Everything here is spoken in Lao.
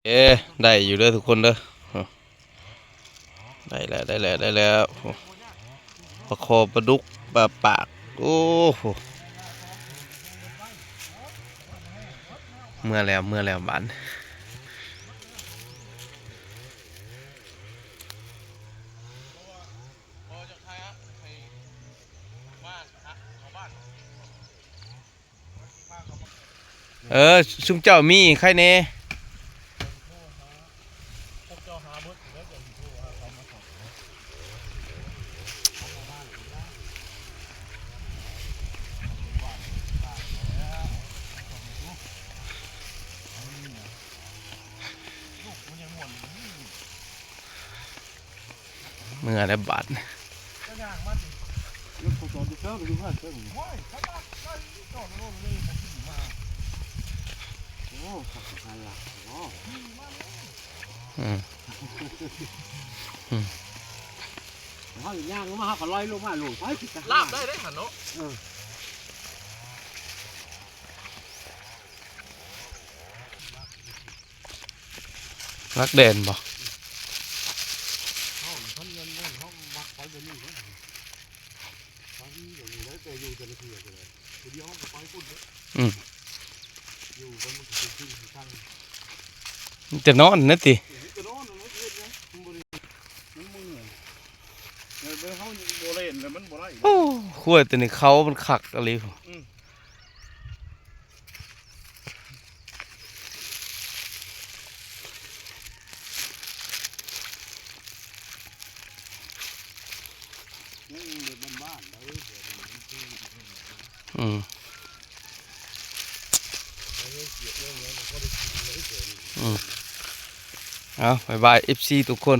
ເອີ ໄດ້ຢູ່ເດີທຸກຄົນເດີ ໄດ້ແລ້ວ ໄດ້ແລ້ວ ໄດ້ແລ້ວ ປາຄໍ ປາດຸກ ປາປາກ ໂອ້ໂຫ ເມືອແລ້ວ ເມືອແລ້ວບາດ. ເອີ ຊຸມເຈົ້າມີໃຄແດ່. ເມືອແລ້ວບາດນີ້ ອືມ ອືມ ເຮົາຍ່າງລົງມາ ເຮົາກໍລອຍລົງມາໂລດ ໄປ ລາບໄດ້ເດ້ຫັ້ນເນາະ ເອີ. ລັກແດນບໍ່? ເຮົາ ຄັນແມ່ນ ແມ່ນເຮົາມັກໄປແບບນີ້ເດ້ ໄປແບບນີ້ແຫຼະ ແຕ່ຢູ່ແຕ່ລະເທື່ອກໍໄດ້ ຜູ້ດຽວເຮົາກໍໄປພຸ້ນເດ້ ອືມ ຢູ່ໄປມັນກໍເປັນທີ່ທີ່ຕັ້ງ ມີແຕ່ນອນນະຕິ ມີແຕ່ນອນນະ ເຮັດຫຍັງ ມັນບໍ່ໄດ້ ມັນເມື່ອຍ ແລ້ວເຮົາບໍ່ເລ່ນແລ້ວມັນບໍ່ໄດ້ ໂອ້ ຄວາຍຕົວນີ້ເຂົາມັນຄັກອີ່ຫຼີ ອືມ. ອືມ ອືມ ເອົາ ບາຍບາຍ ເອັຟຊີ ທຸກຄົນ.